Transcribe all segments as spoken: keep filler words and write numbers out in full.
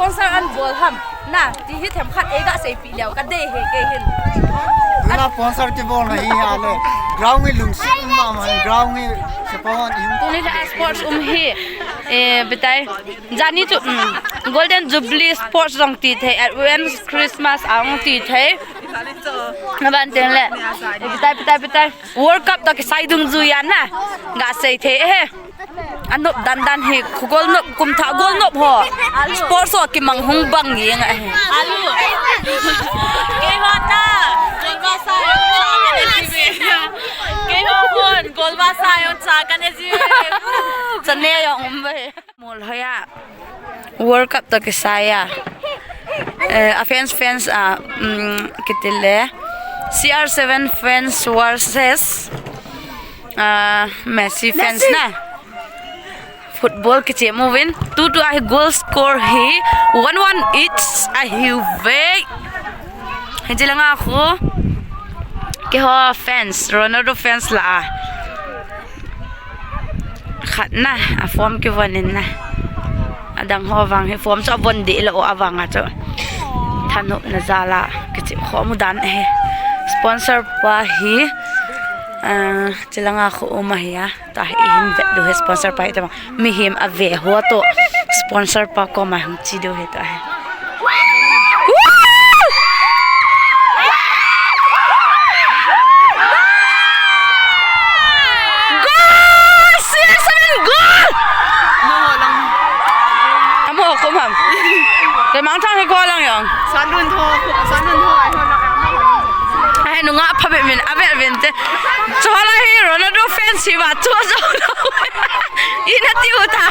Sponsor an bol ham na ti hi themkhat ei ga seipeh leu ka dei he kei hin. Tuna sponsor kibol na hi a le. Ground hi lungset um mama, ground hi support um. Tuni le sports um hi, eh, bitai. Jani chu, um, Golden Jubilee sports jong ti thei, Advance Christmas a jong ti thei. Aban teng le, eh, bitai, bitai, bitai. World Cup toh kisai dungjui a na ga sei thei e. Anop dan dan hi, khu gol nop, kum thah gol nop ho. Sports ho kimang hung bang jeng ahi. Alu. Keiho ta. Gol ba sa jong cha ka ne ji ve. Keiho khun, gol ba sa jong cha ka ne ji ve. Chane jong um ve. Mol hoiya. World Cup toh kisai a. Eh, a fans, fans a, um, kiti le. C R seven fans versus, ah, Messi fans na. Football kichemu vin. Tutu ahi goal score hi one one each ahi ve. Hiche langa khu. Keiho fans, Ronaldo fans la a. Khat na, a form kivon in na. Adang ho vang hi form chu avon deh lou avang a chu. Thanopna jal a, kichep khom u dan ahi. Sponsor pa hi, ah, chulanga khu um ahi a. Tua hi ihin vet diu ahi sponsor pa hi tua. Mihem ave ho toh. Sponsor pa koma hung che diu ahi tua hi. Goal! C R seven goal! Amaho koma. Kei mangthang hi goal lang jong. Sanlun tho, Sanlun tho, ai ho na. Ai nunga phabep min, abep min te. Chola hi Ronaldo fans hi va, chu jo lo. Ina tiu ta.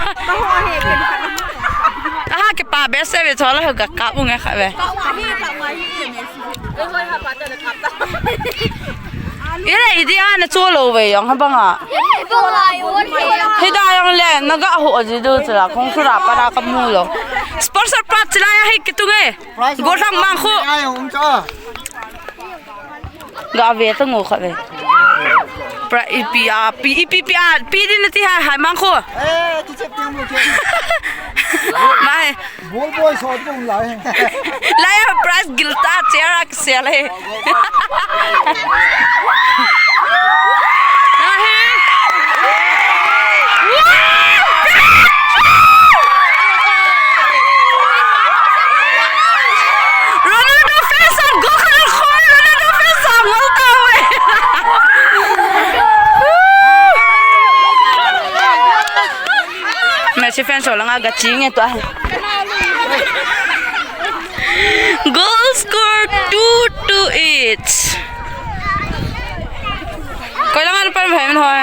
Aha, kipa behseh ve, chola hi ga kap u nge kha ve. Ira idi ana cho lo ve jong ha banga. Hida jong le, na ga ho ji du chula, kong sura pa na ka mu lo. Sponsor pa chila ya hi kitu nge. Go thang mang khu. Ai, um cha. Ga ve ta ngo kha ve. Pra ipi a, pi, ipi, pi a, pi din na ti hai, hai mang khu. Eh, tu chep tiang mo ke. Mai. Bol boy so tu lai. Lai a prize gil ta chair a kisel e. Ahi. Ronaldo fans ang goal khat khum, Ronaldo fans ang goal ta ve. Messi fans ho langa ga ching e tua. Goal score two to each. Koi langa pan bhai man hoi.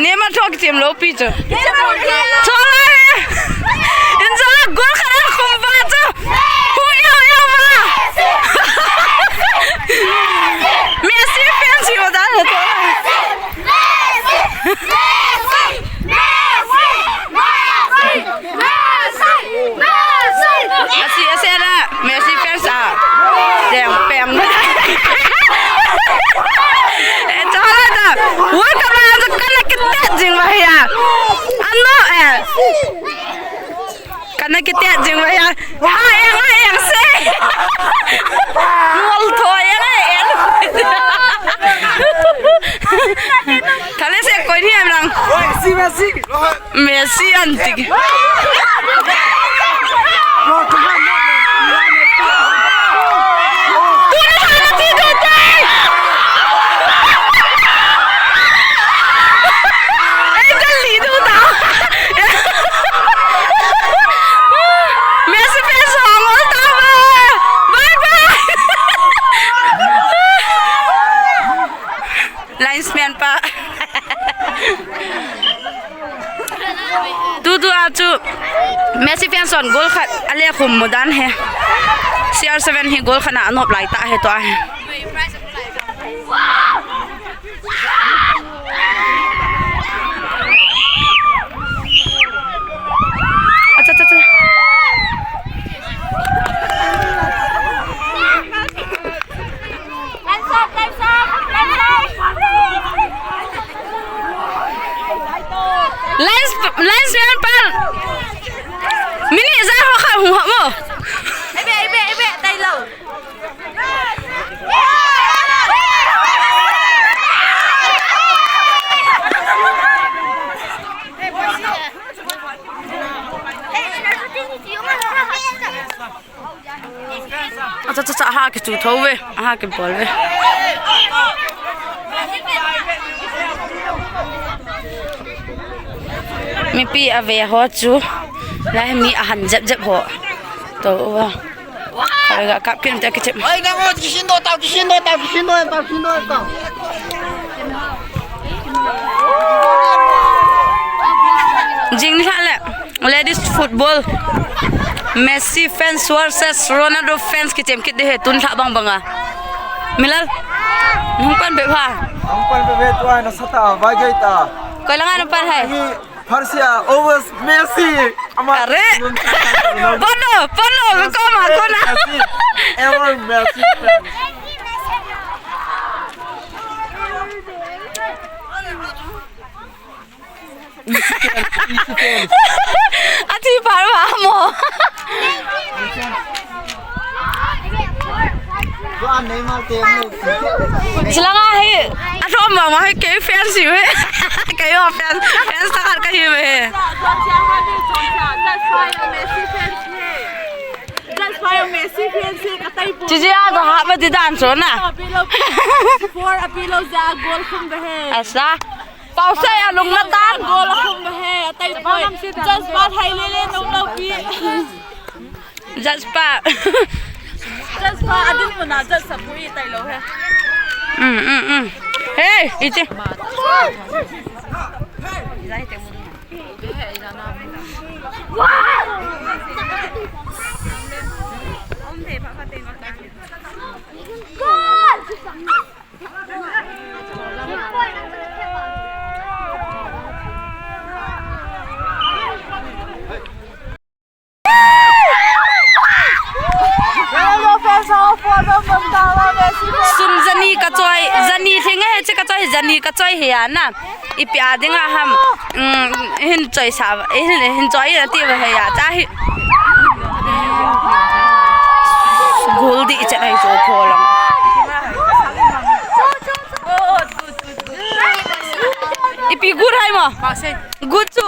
Neymar thok chem lo pi chu. Chola he. In chola goal khat an khum va chu. Hu yo yo va. Messi fans hi va dan he chola. Messi, Messi, Messi fans a. Deng peng. Eh, chola ta. World Cup la kana kitet jing va ya. Ano eh. Kana kitet jing va ya. Ha, eng, ha, eng se. Ngol tho, eng, eng. Thale se koi ni em lang. Oi, si Messi. Messi anti. Tuni hana ti do tai. Ei, gal li do ta. Messi fans ho ngol ta ve. Bye bye. Linesman pa. Tutu a chu Messi fans hon goal khat ale khum mu dan he. C R seven hi goal khat na anop lai ta he tua he. Acha, acha, acha. Lines, linesman pa. Minute ja Hung ha mo. Ebe, ebe, ebe, tai lo. Acha, acha, acha, aha kichu tho ve, aha kibol ve. Mipi ave ho chu, lai mi ahan jep jep ho. To, wa. Khaga kap kin ta kichep. Oi, nang oi, kisin do tau, kisin do tau, kisin do tau, kisin do tau. Jing ni le. Ladies football. Messi fans versus Ronaldo fans kichem kit de he tun lha bang banga. Milal. Nung pan be pha. Nung pan be be tu ai na sata, vai gai ta. Koi langa nung pan hai. Ni Persia, always Messi. Ama. Are. Pono, pono, ko ma ko na. Messi. Ever Messi fan. Athi par ba mo. Tua Neymar te mo. Chilanga hi. Athom ba ma hi kei fans hi ve. Kei ho fans, fans ta khat kahi ve. That's why I'm Messi fan se ka tai pu. Chichi a to ha ba ti dan so na. Apilo. Four apilo ja goal khum be he. Asa. Pau sai a lung na tan. Goal khum be he. Tai pu. Just pa thai le le nung lo ki. Just pa. Just pa adin mo na just sa pui tai lo he. Mm, mm, mm. Hey, ite. Sum jani ka choi, jani thing he che ka choi, jani ka choi he ana. Ipi a dinga ham, um, hin choi sa, hin, hin choi na ti ba he ya, cha hi. Goal di cha nai so pho lang. Ipi goal hai mo? Goal chu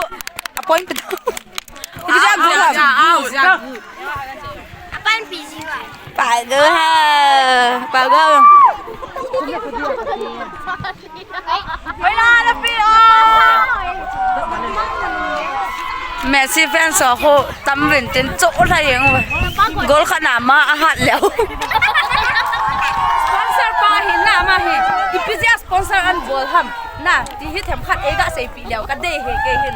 a point. Ipi ja goal hai. Apan P G Y. Pago ha. Pago. Messi fans ho tamvin tin cho la yeng. Goal khat na ma ahat leo. Sponsor pa hi na ma hi. Ipi ja sponsor an bol ham. Na, ti hi themkhat ei ga seipeh leu ka dei he kei hin.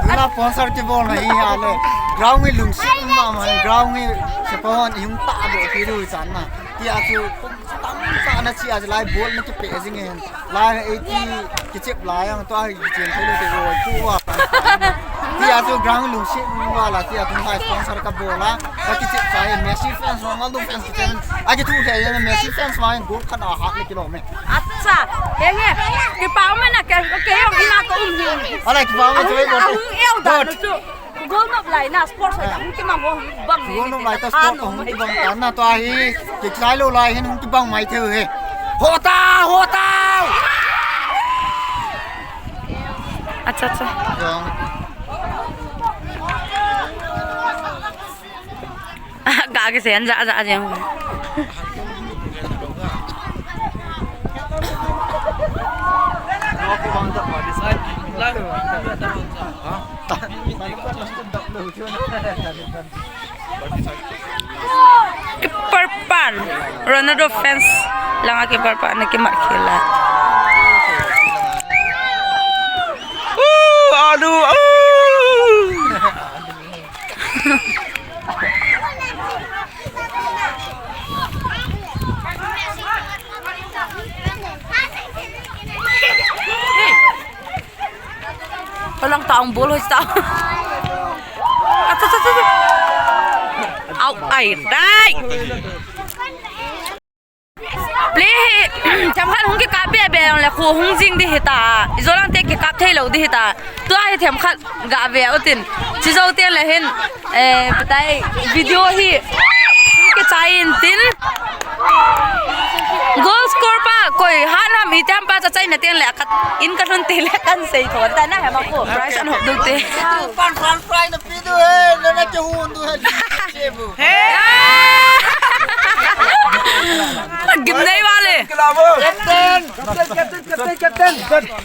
Tuna sponsor kibol na hi a le. Ground hi lungset um mama, ground hi support i hung tah doh pi diu chan na. Ti a chu tamtah na chi a chu lai bol na kipeh jing e hin. Lai eighty kichep lai ang tua hi kichen thei lou te oi pu a. Ti a chu ground lungset um mama la ti a tun lai sponsor ka bol a. Ka kichep chai Messi fans, Ronaldo fans kichep. A kithu thei Messi fans ma hin goal khat a hat le kilom e. Acha, henge, kipa um na ke, ke jong ina ka um hi. Ala kipa um chu. Ahung eu dan chu. Goal nop lai na sports lai hung kimang ho bang. Goal nop lai ta sport hung kibang ta na to ahi. Kichai lou lai hin hung kibang mai thei he. Hota, hota. Acha, acha. Jong. Ga kisen ja ja jeng. Keeper pan Ronaldo fans langa keeper pan na kimat khela. Uh, aduh, uh. Alang taong bol ho ta. Acha, acha, acha. Au, ai, dai. Play he, Themkhat hung kikap be be jongle khu hung jing di hita. Ijolang te kikap thei lou di hita. Tua hi themkhat ga ve utin. Chi jou te le hin, eh, batai video hi hung kichai in tin. Goal score pa koi hanam itam pa cha chai na ten le kat in ka lhun te le kan sei tho ta na he ma ko. Prize an hop du te. Pan pan fry na pi du he, na na ke hun du he. Che bu. He. Gim nei wale. Captain, captain, captain, captain, captain.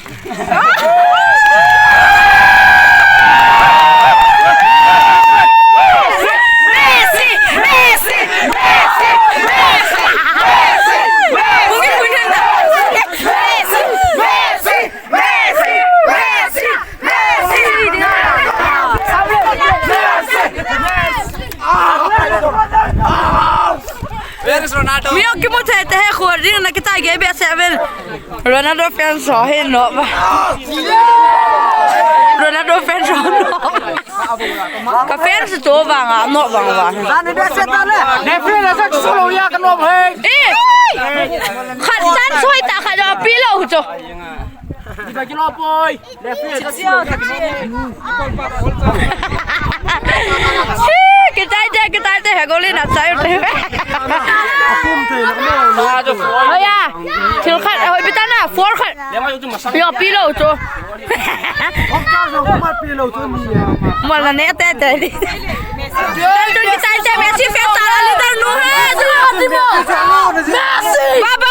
Where is Ronaldo? Mi o kimu the te he khor ding na kita ge be seven. Ronaldo fans ho he no ba. Ronaldo fans ho no. Ka fans to vang a no vang va. Referee la sak solo ya ka no he. Eh. Khat chan soi ta khat do pi lo cho. Kita kilo poi. Kitai te, kitai te, he goal in a chai te. Hoya, thil khat, hoi bitana, four khat. Yo, pi lo cho. Mo la ne te te. Tan tun kitai te, Messi fan ta la leader nu he, tu Messi. Baba.